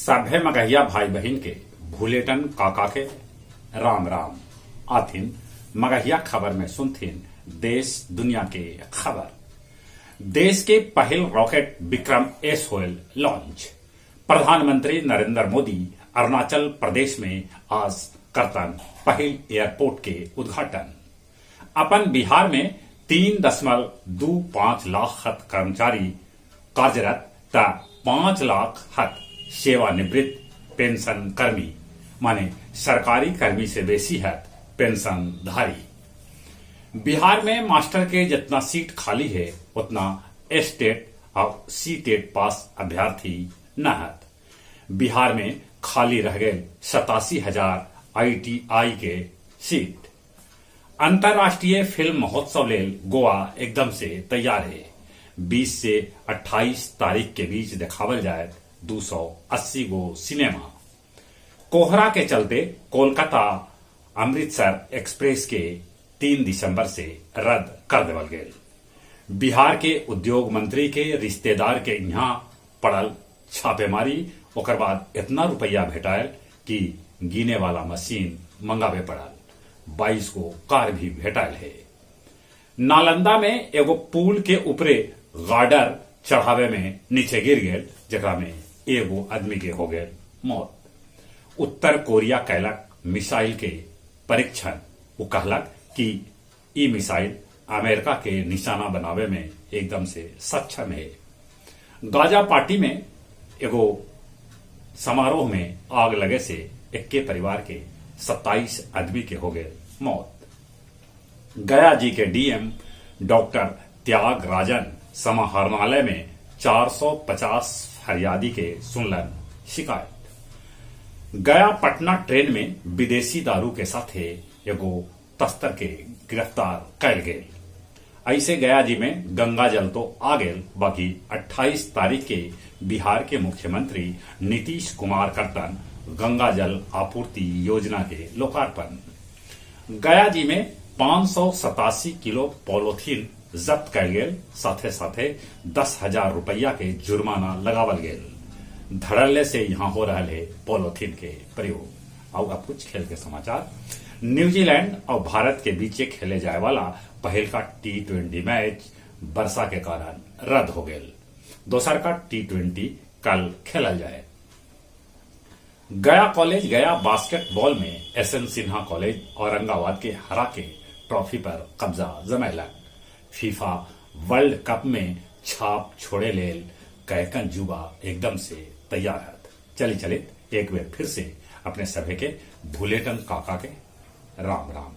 सभे मगहिया भाई बहिन के भूलेटन काका के राम राम। आथिन मगहिया खबर में सुनथिन देश दुनिया के खबर। देश के पहिल रॉकेट विक्रम एस होयल लॉन्च। प्रधानमंत्री नरेंद्र मोदी अरुणाचल प्रदेश में आज करतन पहिल एयरपोर्ट के उद्घाटन। अपन बिहार में 3.25 लाख हत कर्मचारी कार्यरत त 5 लाख हत सेवानिवृत्त पेंशन कर्मी, माने सरकारी कर्मी से बेसी हत पेंशनधारी। बिहार में मास्टर के जितना सीट खाली है उतना एसटेट और सीटेट पास अभ्यर्थी न हत। बिहार में खाली रह गए 87,000 आईटीआई के सीट। अंतर्राष्ट्रीय फिल्म महोत्सव लेल गोवा एकदम से तैयार है। 20 से 28 तारीख के बीच देखावल जाए 280 गो सिनेमा। कोहरा के चलते कोलकाता अमृतसर एक्सप्रेस के 3 दिसंबर से रद्द कर देवल गेल। बिहार के उद्योग मंत्री के रिश्तेदार के यहाँ पड़ल छापेमारी, ओकर बाद इतना रुपया भेटायल कि गिने वाला मशीन मंगावे पड़ल। 22 गो कार भी भेटायल है। नालंदा में एगो पुल के ऊपरे गार्डर चढ़ावे में नीचे गिर गेल, जेकरा में एगो आदमी के हो गेल मौत। उत्तर कोरिया कैलक मिसाइल के परीक्षण। वो कहलक कि ई मिसाइल अमेरिका के निशाना बनावे में एकदम से सक्षम है। गाजा पार्टी में एगो समारोह में आग लगे से इक्के परिवार के 27 आदमी के हो गए मौत। गया जी के डीएम डॉक्टर त्याग राजन समाहरणालय में 450 फरियादी के सुनलन शिकायत। गया पटना ट्रेन में विदेशी दारू के साथे एगो तस्कर के गिरफ्तार कैल गेल। ऐसे गया जी में गंगा जल तो आ गेल, बाकी 28 तारीख के बिहार के मुख्यमंत्री नीतीश कुमार करतन गंगा जल आपूर्ति योजना के लोकार्पण। गया जी में 587 किलो पॉलोथीन जब्त कैल गेल, साथे साथे 10,000 रुपया के जुर्माना लगावल गेल। धड़ल्ले से यहाँ हो रहा है पॉलोथीन के प्रयोग। और अब कुछ खेल के समाचार। न्यूजीलैंड और भारत के बीच खेले जाए वाला पहल का T20 match वर्षा के कारण रद्द हो गेल। दोसर का T20 कल खेलल जाए। गया कॉलेज गया बास्केटबॉल में एसएन सिन्हा कॉलेज औरंगाबाद के हरा के ट्रॉफी पर कब्जा जमैलक। फीफा वर्ल्ड कप में छाप छोड़े लेल कैकन जुबा एकदम से तैयार हत। चली चलित एक बार फिर से अपने सभे के भूलेटन काका के राम राम।